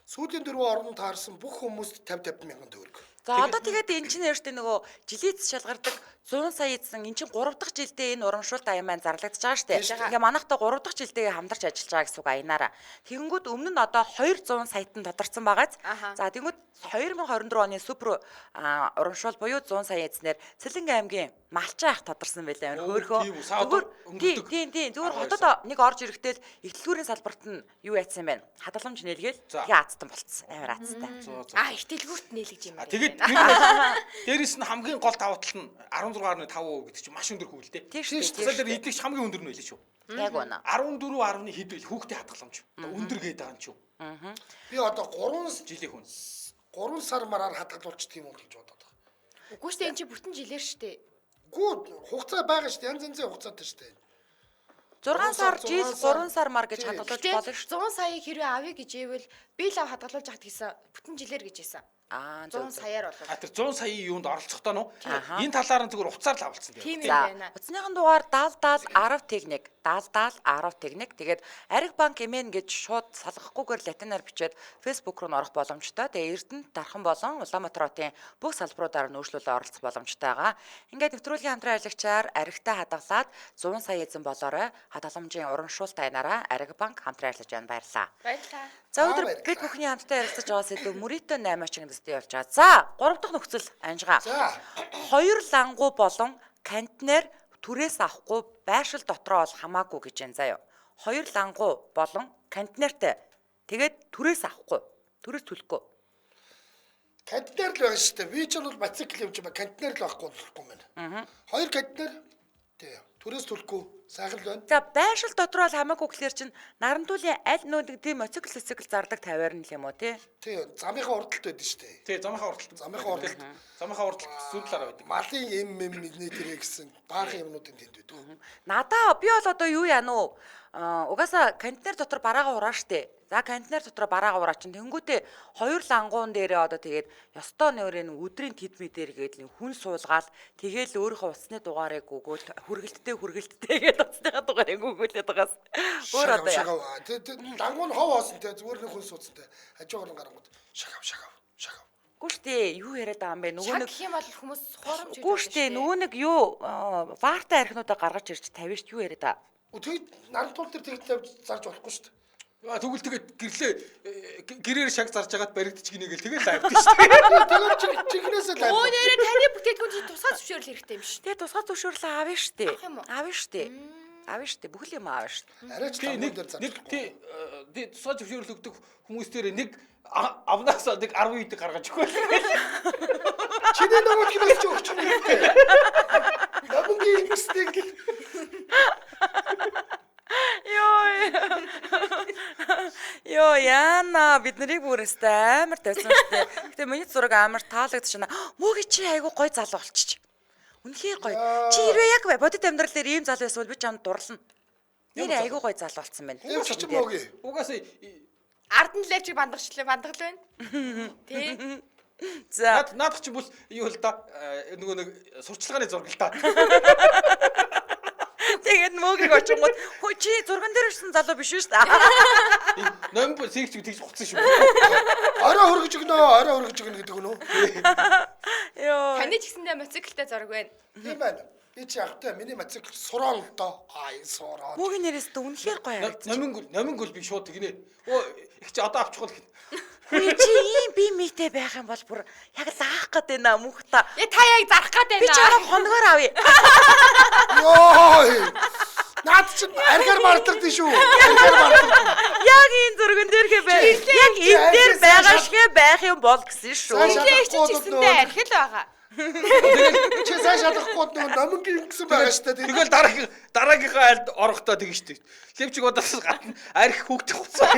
сүүлийн дөрвөн оронд таарсан бүх хүмүүст 50 50 мянган төгрөг. За одоо тэгээд эн чинь ердөө нөгөө жилийн эц шалгардаг 100 сая эзэн эн чинь 3 дахь жилдээ энэ урамшуулт аян маань зарлагдаж байгаа шүү дээ. Тэгээ манайхтай 3 дахь жилдээ хамтарч ажиллаж байгаа гэсэн үг аянаараа. Тэгэнгүүт өмнө нь одоо 200 саятан тодорцсон байгааз. За тэгэнгүүт 2024 оны супер урамшуул буюу 100 сая эзнэр Цэлэнг аймгийн Малчин ах тодорсон байлаа. Хөөхөө. Зүгээр тийм тийм зүгээр хотод нэг орж ирэхдээ л ихтлгүүрийн салбарт нь юу яатсан юм бэ? Хадгаламж нээлгээл тэгээ аацтан болцсон. Амар аацтай. А ихтэлгүүрт нээлгэж юм байна. Тэгээд дээрэс нь хамгийн гол давуу тал нь 16.5% гэдэг чинь маш өндөр хүү л дээ. Тийм шүү дээ. Тэр идэгч хамгийн өндөр нь байлээ шүү. Яг үнэ. 14. хэд байл хүүхдээ хадгаламж. Одоо өндөр гээд байгаа юм чи. Би одоо 3 жилийн хүн. 3 сар мараар хадгалуулчих юм уу гэж бодоод байгаа. Үгүй шүү дээ энэ чи бүтэн жилээр шүү дээ. Үгүй хугацаа байгаа шүү дээ. Янз янзын хугацаатай шүү дээ. 6 сар жил 3 сар мар гэж хадгалуулж болно шүү. 100 саяыг хэрвээ авъя гэж ивэл би л ав хадгалуулж хат гэсэн бүтэн жилээр гэж хэлсэн. Аа 100 саяар болов. А тэр 100 саяын юунд оролцохдоо нөө энэ талаар нь зүгээр уцаар л авалцсан тийм байна. Утасныхан дугаар 70 70 10 техник 70 70 10 техник тэгээд Ариг банк MN гэж шууд салгахгүйгээр латинаар бичээд Facebook руу н орох боломжтой. Тэгээд Эрдэнэт Дархан болон Улаанбаатар хотын бүх салбаруудаар нөөцлөлөө оролцох боломжтой байгаа. Ингээд нэвтрүүлгийн хамтран ажиллагчаар Аригтай хадгалаад 100 сая эзэн болоорой хадгаламжийн урамшуулт айнараа Ариг банк хамтран ажиллаж байна. Баярлалаа. Баярлалаа. За өнөөдөр бид бүхний хамтдаа ярилцаж байгаа сэдв мөрийтэй 8 очин гэдэстэй явж байгаа. За 3 дахь нөхцөл анжгаа. За хоёр лангуу болон контейнер түрээс авахгүй байршил дотроо бол хамаагүй гэж байна заяа. Хоёр лангуу болон контейнертэй. Тэгээд түрээс авахгүй. Түрээс төлөхгүй. Контейнер л байгаа шүү дээ. Би ч бол мотоцикл юм чи ба контейнер л байхгүй болохгүй юм байна. Хоёр контейнер тий. Түрээс төлөхгүй сайхан л байна. За байшил дотор бол хамаагүй гэхлээр чинь нарантуулийн аль нөө нэг тийм моцикл цэцикл зардаг тавиарна л юм уу тий? Тий, замынхаа урдталт байдаг шүү дээ. Тий, замынхаа урдталт. Замынхаа урдталт. Замынхаа урдталт зүүн талаараа байдаг. Малын эм эм нэгний тэрэ гэсэн баахан юмнуудын тэнд байдаг. Надаа би бол одоо юу яа нү? Угаасаа контейнер дотор бараагаа ураа штэ. За контейнер дотор бараагаа ураа чинь тэнгүүтээ хоёр лангуун дээрээ одоо тэгээд ёстой нөрөө нэг өдрийн тэд мэдэр гээд нэг хүн суулгаал тэгээл өөрийнхөө утасны дугаарыг өгөөл хүргэлттэй хүргэлттэй гээд утасныхаа дугаарыг өгөөлээд байгаас өөр одоо яа. Тэ лангуун хов хоосон те зүгээр нэг хүн суудсан те хажуугаар нь гарангууд шагав шагав шагав. Үгүй штэ юу яриад байгаа юм бэ? Нөгөө нэг гэх юм бол хүмүүс хуурамч Үгүй штэ нөгөө нэг юу варта архинуудаа гаргаж ирж тавина штэ юу яриад байгаа. Тэгэд нарантуул дээр тэгж тавьж зарж болохгүй шүү дээ. Тэгвэл тэгээд гэрлээ гэрээр шаг зарж агаад баригдчих гинэ гэл тэгэл авдаг шүү дээ. Тэгээд чихнээсээ л Өө нэрээ таны бүтээгдэхүүн чинь тусгай зөвшөөрөл хэрэгтэй юм шүү. Тэгээ тусгай зөвшөөрлөө авна штэ. Авах юм уу? Авна штэ. Авна штэ. Бүх юм авна штэ. Арайч Тий, лангуун нэг дээр зарж нэг болохгүй. тий тий тусгай зөвшөөрөл өгдөг хүмүүс дээр нэг авнаас нэг 10 үйдэг гаргаж өгөх. Чиний нөгөө хинээс чи өгч юм хэрэгтэй. Намынгийн ингэснийг л Йоо. Йоо яана бид нарыг бүр өстэй амар тавьсан штэ. Гэтэ миний зураг амар таалагдчихна. Мөг чи айгу гой залуу болчих. Үнэхээр гоё. Чи хэрвээ яг бодит амьдрал дээр ийм залуу байсан бол би чамд дурлана. Нэр айгу гой залуу болцсон байна. Левч чи мөг. Угаасаа Ард нь левчиг бандагчлаа бандагл байна. Тий. За наадах чи бүл юу л да нөгөө нэг сурчлагын зураг л да. тэгээд мөгийг очингууд хөө чи зурган дээр ирсэн залуу биш үү штэ. Номб сэгч тэгж хуцсан шүү. Орой хөргөж өгнө, орой хөргөж өгнө гэдэг нь үү? Йоо. Таны ч гэсэндээ мотоциклтэй зураг байна. Тийм байна. Би чи явтай миний мотоцикл сурон л доо. Ай сурон. Мөгийн нэрээс үнэхээр гоё харагдчих. Номингүл номингүл би шууд тэгнэ. Өө их чи одоо авчихвал гэнэ. Үгүй чи ийм би митэй байх юм бол бүр яг лаах гээд байна мөнх та. Я та яг зарах гээд байна. Би чамайг хоногоор авъя. Йоо. Наад чи аргаар мартагдсан шүү. Аргаар мартагдсан. Яг энэ зурган дээр хэ бай. Яг энэ дээр байгаа шигэ байх юм бол гэсэн шүү. Левч ч гэсэндээ архил байгаа. Чи сайн шалгахгүй нөгөө номингийн гэсэн байгаа шүү дээ. Тэгэл дараагийнхаа айлд орохдоо тэгэн шүү дээ. Левчиг удаас гадна арх хүүхдэх хуцаа.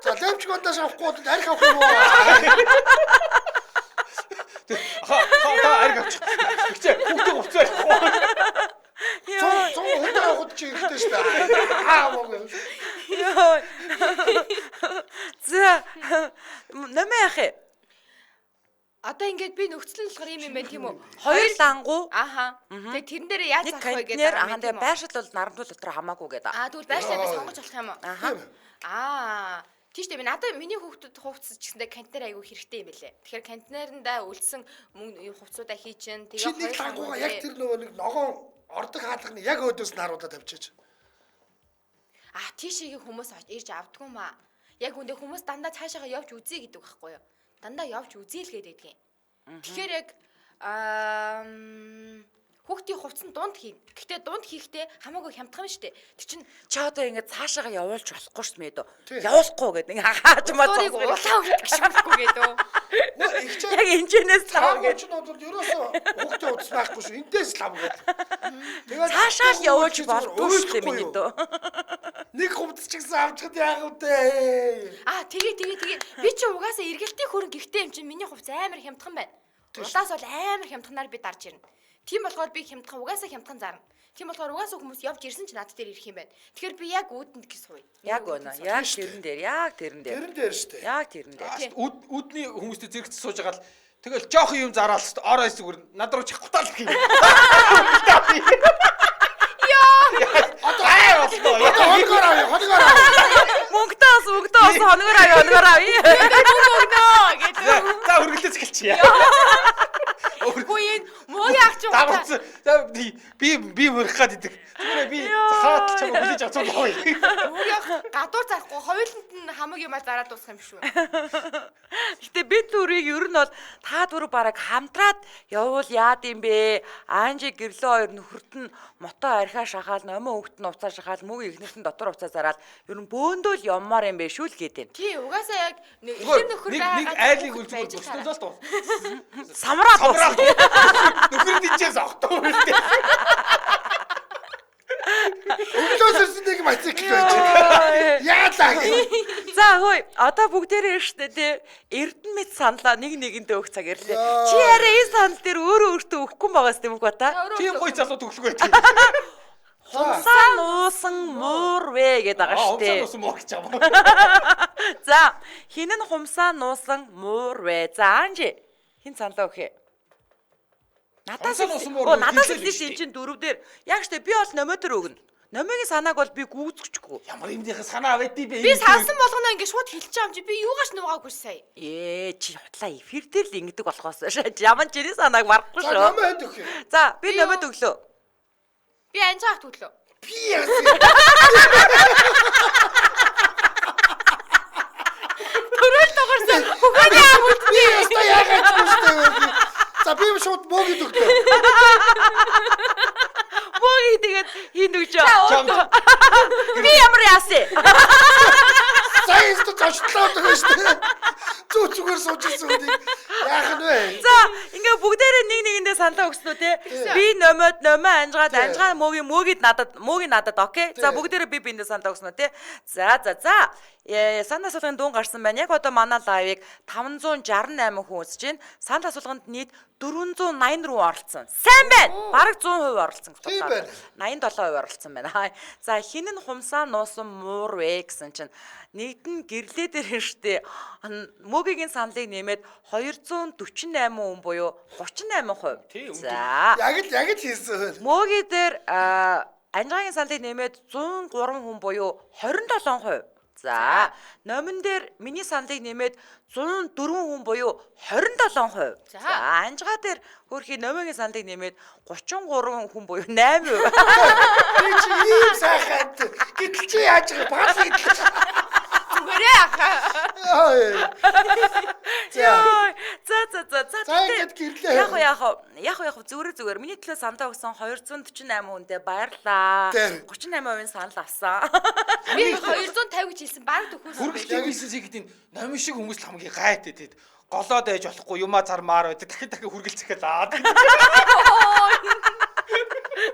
За левчиг удаас авахгүй бол арх авах юм уу? Ха та арх авчих. Тэгчээ хүүхдэх хуцаа ярихгүй. 100 100 хүнд авахд чи хэрэгтэй шүү дээ. Аа мог. Йоо. За нэмээ яах вэ? Одоо ингээд би нөхцөл нь болохоор юм юм байна тийм үү? Хоёр лангуу Ааха. Тэгээ тэрэн дээрээ яаж нэг зарах вэ гэдэг контейнер ахан дээр байршил бол нарантуул дотор хамаагүй гэдэг. Аа тэгвэл байршлаа би сонгож болох юм уу? Аха. Аа. Тийш дээ. Надад миний хүүхдүүд хувцас ч гэсэндээ контейнер айгүй хэрэгтэй юм байлээ. Тэгэхээр контейнерндаа үлдсэн мөнгө хувцсуудаа хий чин Чи тэгээ нэг лангуугаа яг тэр нөгөө нэг ногоон ордог хаалганы яг өөдөөс нь харуулаад тавьчих. Аа тийшээгээ хүмүүс ирж авдгүй маа. Яг үндэ хүмүүс дандаа цаашаага явж үзье гэдэг байхгүй юу? Дандаа явж үзье л гэдэг юм. Тэгэхээр яг хүүхдийн хувцас нь дунд хийн. Гэхдээ дунд хийхдээ хамаагүй хямдхан шүү дээ. Тэр чинь Чи одоо ингээд цаашаага явуулж болохгүй шүү дээ. Тий. Явуулахгүй гэдэг ингээ хааж маа зургийг улаан хүртэх шимэхгүй гэдэг. Нөө их чи Яг энэчнээс лав лав гэж. гэж нь бол ерөөсөө хүүхдээ утас байхгүй шүү. Эндээс лав гэдэг. Тэгээд Цаашаа л явуулж болдгоо шүү дээ миний дөө. Нэг хувцас ч гэсэн авчихад яах вэ? Аа тэгээ тэгээ тэгээ би чи угаасаа эргэлтийн хөрөнгө гихтэй юм чинь миний хувцас амар хямдхан байна. Улаас бол амар хямдханаар би дарж ирнэ. Тийм болохоор би хямдхан угаасаа хямдхан зарна. Тийм болохоор угаасаа хүмүүс явж ирсэн ч над дээр ирэх юм байна. Тэгэхээр би яг үүдэнд гэж сууя. Яг өнө. Яг тэрэн дээр, яг тэрэн дээр. Тэрэн дээр шүү дээ. Яг тэрэн дээр. Үдний хүмүүстэй зэрэгц сууж байгаа л тэгэл жоох юм зараал орой зүгээр над руу чихгүй тал гэх юм. Йоо. Одоо аа боллоо. Одоо хоногоор авъя, хоногоор авъя. Мөнгөтэй бас мөнгөтэй бас хоногоор авъя, хоногоор авъя. Өгнөө гэдэг. За үргэлжлэж эхэлчихье. Үгүй энэ муугийн ах чи Даварцсан. Би мөрөх гад идэг. Зүгээр би захаад чамаа хүлээж авч байгаа юм. Муугийн ах гадуур зарахгүй хоёуланд нь хамаг юмаа зараад дуусах юм шүү. Гэтэ бид дөрвийг ер нь бол та дөрв бараг хамтраад явуул яад юм бэ? Аанжи гэрлөө хоёр нөхөрт нь мото архиа шахаал, номон хөвгт нь уцаа шахаал, мөгийн эхнэрт нь дотор уцаа зараал ер нь бөөндөө л явмаар юм бэ шүү л гэдэг. Тий, угаасаа яг эхнэр нөхөр нэг байгаа нэг айлыг үлзүүр бусдад л дуус. Самраа дуус. Нөхөр дичээс огтоо үлдээ. Өглөөс ирсэн нэг мотоцикл байж байгаа. Яалаа гэх. За хөөе, одоо бүгдээрээ штэ тий Эрдэнэ мэд саналаа нэг нэгэндээ өгөх цаг ирлээ. Чи арай энэ санал дээр өөрөө өөртөө өгөхгүй байгаас тийм үү та? Тийм гоё залуу төглөг байт. Хумсаа нуусан муур вэ гэдэг байгаа Аа, штэ. хумсаа нуусан муур гэж юм. За, хин нь хумсаа нуусан муур вэ? За, Анжи хин саналаа өгөх юм? Надаас Хумсаа нуусан муур Оо, надаас хэлсэн хэлсэн шүү эн чинь дөрөв дээр. Яг штэ би бол номоо дээр өгнө. Номогийн санааг бол би гүйцэхгүй. Ямар юмныхаа санаа аваад би бэ? Би сансан болгоно ингэ шууд хэлчих юм чи би юугаач нуугаагүй сая. Ээ, чи хутлаа эфир дээр л ингэдэг болохоос ямар чиний санааг барахгүй За шүү. номоо хэд өгөх юм? За, би Би номод юу? өглөө. Би анжаах төглөө. Би яасан. Төрөл дугарсан. Хөхөний ам Би яста яагаад ч юм бэ? За би шууд мөөгийн өглөө. Мөгийн тэгээд хин өгч. Чам Би ямар яасан? За яста зочлоо өгөх шүү дээ. Зүг зүгээр сууж ирсэн үнийг яах нь вэ? За, ингээ бүгдээрээ нэг нэгэндээ саналаа өгсөн үү те? Би номод номоо анжгаад Тий. анжгаа мөөгийн мөөгийг надад мөөгийн надад окей. За Тий. бүгдээрээ би биэндээ саналаа өгсөн үү те? За за за. Санал асуулгын дуун гарсан байна. Яг одоо манай лайвыг 568 хүн үзэж байна. Санал асуулганд нийт 484 оролцсон. Сайн байна. Бараг 100% оролцсон гэж Тийм бодлоо. байна. 87% оролцсон байна. Хай. За хин нь хумсаа нуусан муур вэ гэсэн чинь нэгд нь гэрлээ дээр штэ мөөгийн саналыг нэмээд 248 хүн буюу 38%. Тий, өндөр. За Яг л яг л хийсэн. мөөгийн дээр анжаагийн саналыг нэмээд 103 хүн буюу 27%. За номон дээр миний саналыг нэмээд 104 хүн буюу 27%. За. За анжгаа дээр хөөрхий номогийн саналыг нэмээд 33 хүн буюу 8%. Би чи ийм сайхан. Гэтэл чи яаж байгаа бал гэтэл. Зүгээрээ ах. За. Йой. За за за за. За, тэгтээ ингээд гэрлээ. Яг уу яг уу яг уу яг уу зүгээр зүгээр. Миний төлөө саналаа өгсөн 248 хүндээ баярлаа. Тэр. 38% санал авсан. Би 250 гэж хэлсэн. Бараг төхөөс. Хүргэлтийн бизнес хийхэд энэ номин шиг хүмүүс л хамгийн гайтай тэд. Голоод байж болохгүй юмаа зармаар байдаг. Дахин дахин хүргэлцэхэд аа.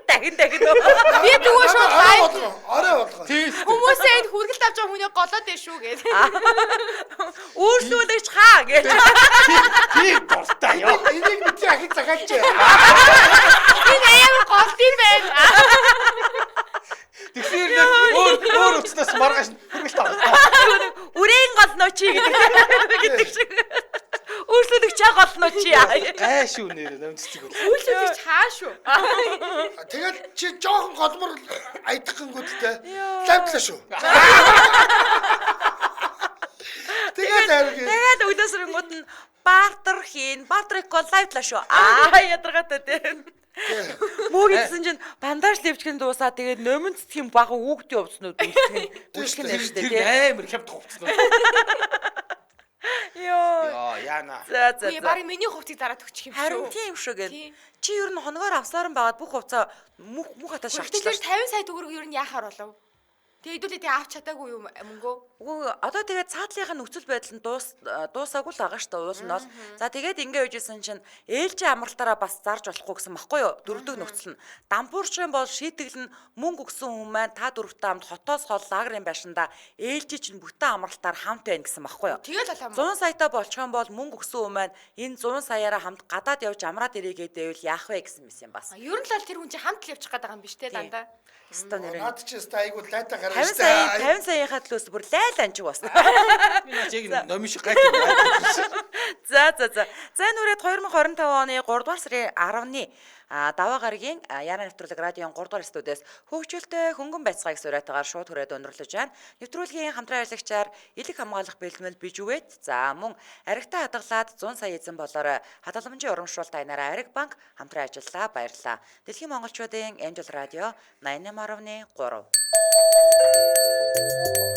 Дахин дахин. Би тэгвэл шууд Орой лайв болгоо. Орой болгоо. Тийм. хүмүүсээ энэ хүргэлт авч байгаа хүний голоод дээ шүү гэж. Өөрчлүүлэгч хаа гэж. Тийм дуртай ёо. Энийг бити ахин захаач. Энэ амар голд юм байна. Тэгсээр нэг өөр өөр утаснаас маргааш нь хүргэлт авах. Үрээн голноо чи гэдэг гэдэг шиг. Өөрчлүүлэгч хаа голноо чи. Гай шүү нэр номин цэцэг бол. Үйлчлүүлэгч хаа шүү. Тэгэл чи жоохон голмор аядах гингүүдтэй лавдлаа шүү. Тэгээд ариг. Тэгээд өглөөс өрөнгөт нь бартер хийн, бартер ихгүй лайвлаа шүү. Аа ядаргаатай тийм. Мөг гэсэн чинь бандаж левчгэн дуусаа тэгээд номин цэцгийн бага хүүхдийн увцнууд үйлчлэх нь үйлчлэх нь шүү Тэр дээ. амар хямд хувцсан. Йоо. Йоо яана. За за. Үгүй бараг миний хувцыг зараад өгчих юм шүү. Харин тийм шүү гэн. Тийм. Чи ер нь хоногоор авсаар нь байгаад бүх хувцаа мөх мөх хатаа Тэгэхээр шавчлаа. 50 сая төгрөг ер нь яахаар болов? Тэгээ хэдүүлээ тэгээ авч чадаагүй юм мөнгөө. Үгүй одоо тэгээд цаатлынхаа нөхцөл байдал нь дуусаагүй л байгаа шүү дээ уул нь бол. За тэгээд ингээ үжсэн чинь ээлжийн амралтаараа бас зарж болохгүй гэсэн баггүй юу? Дөрөвдөг нөхцөл нь. Дампуурчин бол шийтгэл нь мөнгө өгсөн хүн маань та дөрөвтэй хамт хотоос хол лагерын байшинда ээлжийн чинь бүтэн амралтаар хамт байна гэсэн баггүй юу? Тэгэл болоо. 100 саятай болчих юм бол мөнгө өгсөн хүн маань энэ 100 саяараа хамт гадаад явж амраад ирээ гэдээвэл яах вэ гэсэн мэс юм бас. Ер нь л тэр хүн чинь хамт л явчих гээд байгаа юм биш те дандаа. Өстө нэрээ. Наад чи өстой айгуу лайта гараад яриа 50 шүү сая дээ. 50 саяынхаа төлөөс бүр лайл анчиг болсон. Би наач яг номын шиг гайт юм. За за за. За энэ үрээд 2025 оны 3 дугаар сарын 10-ны даваа гарагийн Яна нэвтрүүлэг радион 3 дугаар студиэс хөгжөлтэй хөнгөн байцгааг суурьтайгаар шууд хүрээд өндөрлөж байна. Нэвтрүүлгийн хамтран ажиллагчаар элэг хамгаалах бэлтгэл бижүвэт за мөн аригтай хадгалаад 100 сая эзэн болоор хадгаламжийн урамшуулалт аянаараа Ариг банк хамтран ажиллалаа. Баярлалаа. Дэлхийн монголчуудын Angel Radio 88.3.